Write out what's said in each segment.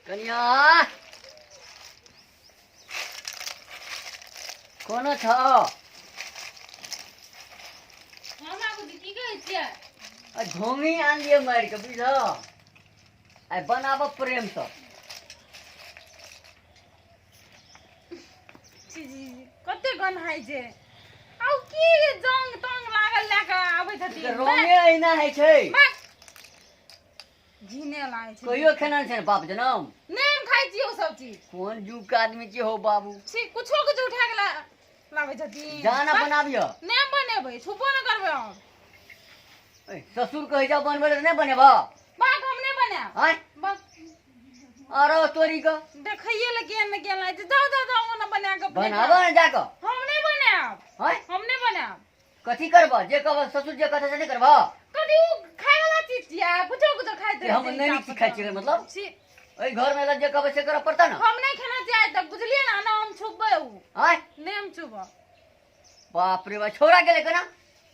कनिया कोना छ हँ बाबूजी की कहै छियै आ घोंघी आनलियै मारि के बुझल आइ बनाब प्रेमसँ छी जी कते गन्हाइ छै आउ की जंग तंग लागल लए कऽ आबै छथिन रंगे अहिना होइ छै बस घिने लागै छै कहियो खेना छै ने बाप जनम नहि हम खाइ छियै ओ सब चीज कोन युग के आदमी छियै हो बाबू छी कुछो कुछो उठा के लाबै छथिन जाना बस, बनाबियो नहि हम बनेबै छुपो नहि करबै हम ए, ससुर कहै जा बनबै लए तऽ नहि बनेबह बाक हम नहि बनायब आँय बस अरे तोरी के देखैये लए केहन ने केहन लागै छै जाउ जाउ जाउ ओना बना कऽ अपने बनाबऽ खाउ। ने जाकऽ हम नहि बनायब आँय हम नहि बनायब कथी करबह जे कहबह ससुर जे कहतै से नहि करबह कथी ओ खाय वाला चीज छियै कुछो कुछो खाइत से हम रहै छै नहि नीक खाइ छियै मतलब छी एहि घरमे एला जे कहबै से करऽ पड़तै ने हम नहि खेना छियै आइ तक बुझलियै ने ना हम छुपबै ओ आँय नहि हम छुपब बाप रे बाप छोड़ा गेलै केना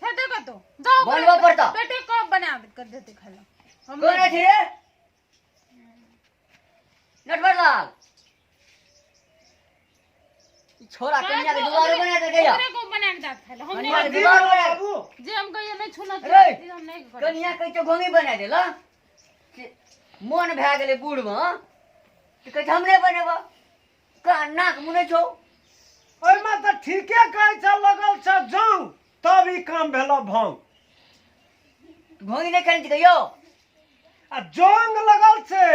हेतै कतौ जाउ बनबऽ पड़तौ। बेटे कब बना कऽ देतै खाय लए हम कोन नहि- छी रे नटवर लाल ई छोरा कन्या के दुआरे बना दे गया ओकरे को बना के दाँत खाय लए हम कन्या नहि के दुआरे बना बाबू जे हम कहियो नहि छूना रे। चीज हम नहि करबै कन्या कहै छै घोंघी बना देला से मोन भए गेलै बूढ़मे तऽ कहै छै हमरे बनेबऽ का नाक मुनै छौ ओहिमे तऽ ठीके कहै छै लगल छै जंग तब ई काम भेल भंग घोंघी नहि खेने छी कहियो आ जंग लगल छै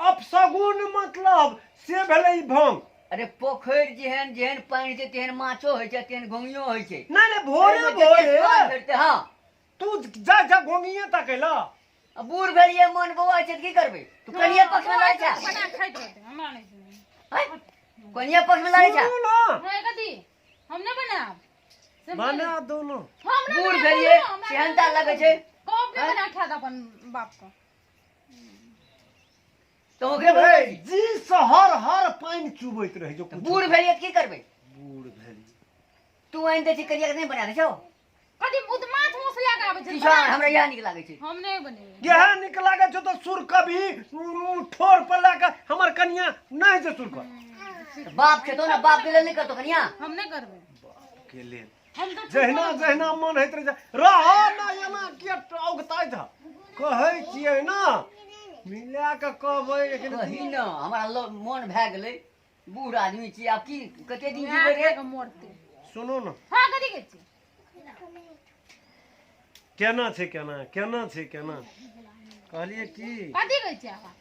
अपशगुन मतलब से भेलै ई भंग अरे पोखरि जेहन जेहन पानि छै तेहन माछो होइ छै तेहन घोंघियो होइ छै नहि नहि भोरे एहिमे जते भोरे स्वाद भेटतै हँ तू जा जा घोंघिए तकै ला आ बूढ़ भेलियै मन बौआ छै तऽ की करबै तू कनिये पक्ष मे लड़ै छै बना के खाइत रहतै हमरा नहि छै हैं? कनिये पक्ष मे लड़ै छै सुनू ना हँ कथी हम नहि बनायब से बना दो ना हम नहि बूढ़ बनायब, भेलियै हमरा नहि सेहनता लगै छै कहू अपने बना के खायत अपन बाप के तऽ ओकरे बनबै छी। जी से हर हर पानि चुबैत रहै जो तऽ बूढ़ भेलियै तऽ की करबै बूढ़ भेलियै तू आनि दै छी कनिया के नहि बना दै छौ कथी ओ तऽ माछ मौस लए कऽ आबै छै किसान हमरा इएह नीक लागै छै हम नहि बनेबै इएह नीक लागै छौ तऽ सुर कभी ठोर पर लए कऽ हमर कनिया नहि छै सुर कर तऽ बाप खेतौ ने बाप के लेल नहि करतौ कनिया हम नहि करबै के लेल हम तऽ जहिना जहिना मन होइत रहै छै रह ना एना किया औगताइत ह कहै छियै ने मिला कऽ कहबै लेकिन कही ने हमरा मोन भए गेलै बूढ़ आदमी छी आब की कते दिन वएह जीबै रे खा कऽ मरतै सुनू ने हँ कथी कहै छी केना छै केना केना छै केना कहलियै की कथी कहै छी अहाँ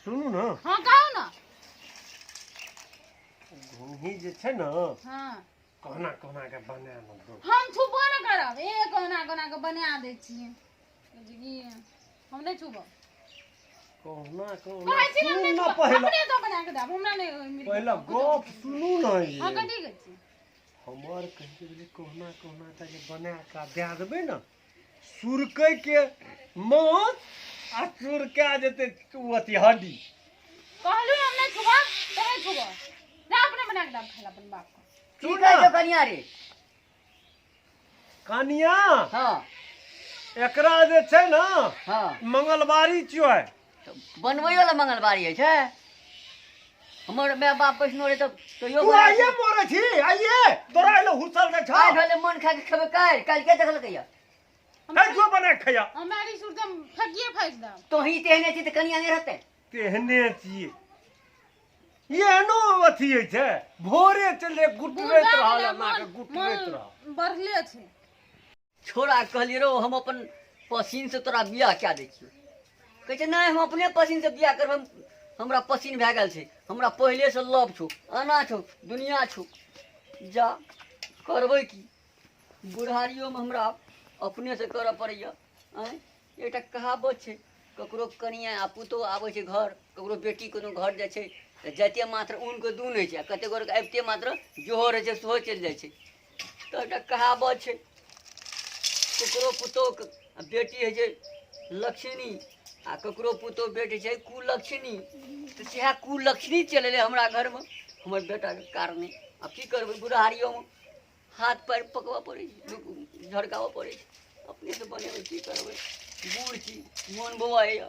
सुनू ने हँ कहू ने घोंघी जे छै ने हँ कोना कोना के बना ने दो हम छुबो नहि करब ए कोना कोना के बना दै छियै बुझलियै हम नहि छुबब कोना कोना कहै छी ने हम सुनू नहि ने छुबब पहिला अपने तो बना के देब हमरा नहि मिल पहिला गप सुनू ने हँ ये कथी कहै छी हमर कहै भेलै कहुना कहुना तऽ जे बना कऽ दए देबै ने सुरकै के माछ आ सुरका जेतै ओ अथी हड्डी कहलू हम नहि छुबब तऽ नहि छुबब जा अपने बना के देब खाय लए अपन बाप के की सुन कहै ने छौ कनिया रे कनिया हँ एकरा जे छै ने हँ मंगलवारी छियै तऽ बनबैयो लए मंगलवारी होइ छै हमर माय बाप कैसनो रहै तऽ तैयो तू बना आइए मरै छी आइए तोरा एलो हुसल जाइ छौ आइ भेलै मन खा के खेबै काल्हि काल्हि के देखलकै यऽ है जो बना के खैया हमरा ई सुर तऽ फेकिए फेक देब तोही तेहने छी तऽ कनिया नहि रहतै तेहने छियै एहनो अथी होइ छै भोरे चले गुटरैत रहल एना के गुटरैत रहल बढ़ले छै छोड़ा कहलियै रौ हम अपन पसीनसँ तोरा बियाह कए दै छियौ कहै छै नहि हम अपने पसीनसँ बियाह करबै हमरा पसीन भए गेल छै हमरा पहिलेसँ लव छौ एना छौ दुनिया छौ जा करबै की बुढ़ारियोमे हमरा अपनेसँ करऽ पड़ैए आँय एकटा कहावत छै ककरो कनियाँ आ पुतोहु आबै छै घर ककरो बेटी कोनो घर जाइ छै तऽ जाइते मात्र ऊनके दून होइ छै आ कतेक गोरेके आबिते मात्र जोहो रहै छै सेहो चलि जाइ छै तऽ एकटा कहावत छै ककरो पुतोहुके बेटी होइ छै लक्ष्मी आ ककरो पुतोहु बेटी छै कुलक्ष्मी तऽ सएह कुलक्ष्मी चलि एलै हमरा घरमे हमर बेटाके कारणे आब की करबै बुढ़ारियोमे हाथ पैर पकबऽ पड़ै छै झड़काबऽ पड़ै छै अपनेसँ बनेबै की करबै बूढ़ छी मोन बौआइए।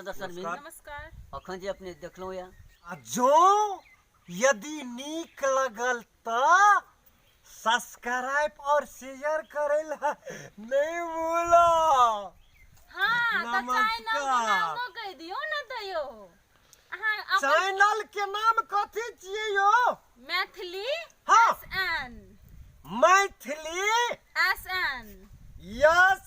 दर्शक नमस्कार। नमस्कार। अखन जे अपने देखलहुँ यऽ, आ जँ यदि नीक लगल तऽ सब्सक्राइब और शेयर करै लए नहि भूलब। हाँ, तऽ चैनल के नमस्कार। नामो कहि दियौ ने तैयो अहाँ अपन। चैनल के नाम कथी छियै यौ? मैथिली हाँ। S N. Maithili S N. S